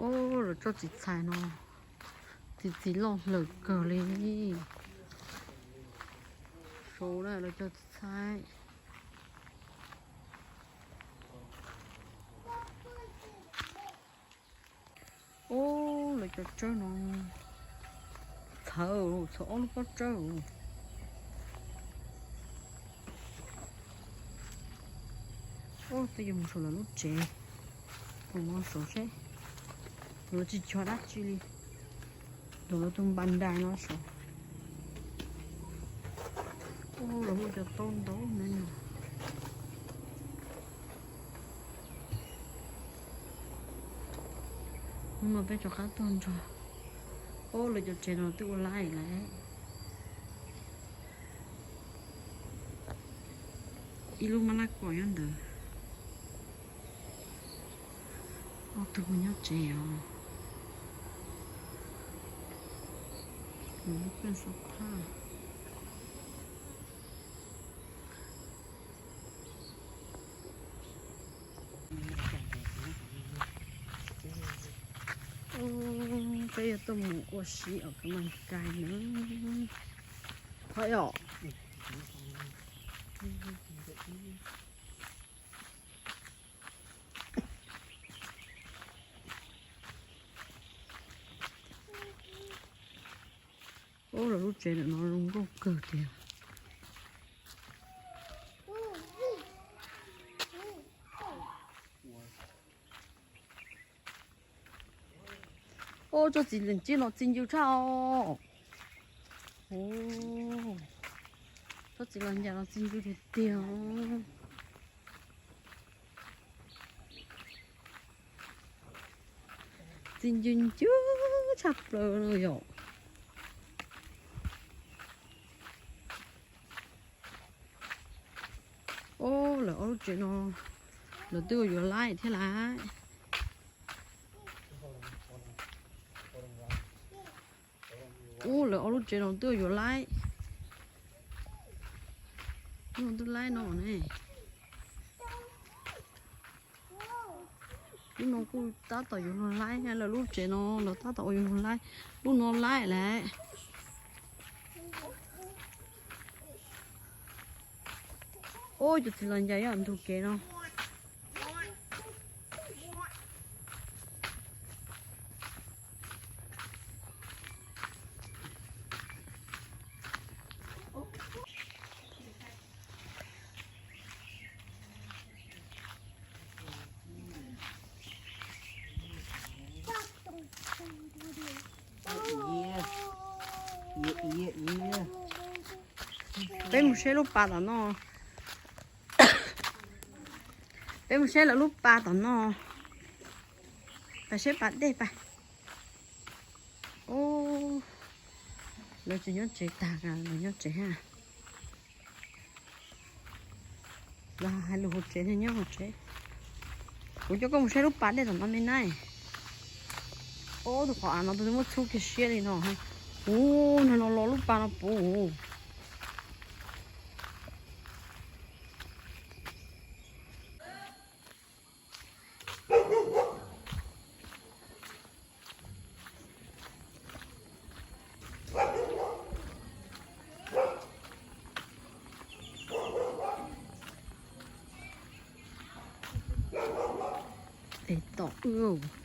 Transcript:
Lawv coj txiv txhais no, txiv txiv loj lawm kawg li. Saud na, lawv coj txiv txhais. Ub, lawv cov tsawb no txhawv, txhawv ob lub pob tsawb. Ub, twb yuav mus saum lawv lub tsev, mus no saud seb lawv tsis cog dab tsi li. Ntawm lawv tus npas ntais no saud. Ub, lawv muaj cov taub ntau na. Hnub no peb rov qab tuaj nrog. Ub, lawv cov tsev no twb ua laib lawm. Ib lub mab laj kos nyob ntawd. Ob tug nyob tsev os. Lub pej xab phaj. Peb yuav tuaj mus ua si os, koj mas kais na. Hoj yom. Ub, lawv lub tsev ntawm no zoo nkauj kawg tiag. Ub, tsob txiv lees cig no txi ncw tshaj os. Ub, tsob txiv los ncas no txi ncw tiag tiag. Txi ncw ncw tshaj plaws no yom. Ub, lawv ob lub tsev no lawv twb ua yuav laib thiab lawm. Ub, lawv ob lub tsev no twb ua yuav laib. Lub no twb laib no ne. Lub no kuj tab tom yuav luag laib, lawv lub tsev no lawv tab tom ua yuav luag laib. Lub no laib lawm. Ub, cov txiv los ncas ib ntug kev no. Peb mus saib lub pas tom no. Peb mus saib lawv lub pas tom no. Pas saib pas dej pas. Ub, lawv tsis nyob tsev tag, lawv nyob tsev ha. Lawv hais lus hauv tsev, nyob hauv tsev. Kuv coj koj mus saib lub pas dej tom no me na. Ub, tus qhov av no tus twb muab txhub kiag siab li no. Ub, no no los lub pas no puv. Es tom wb.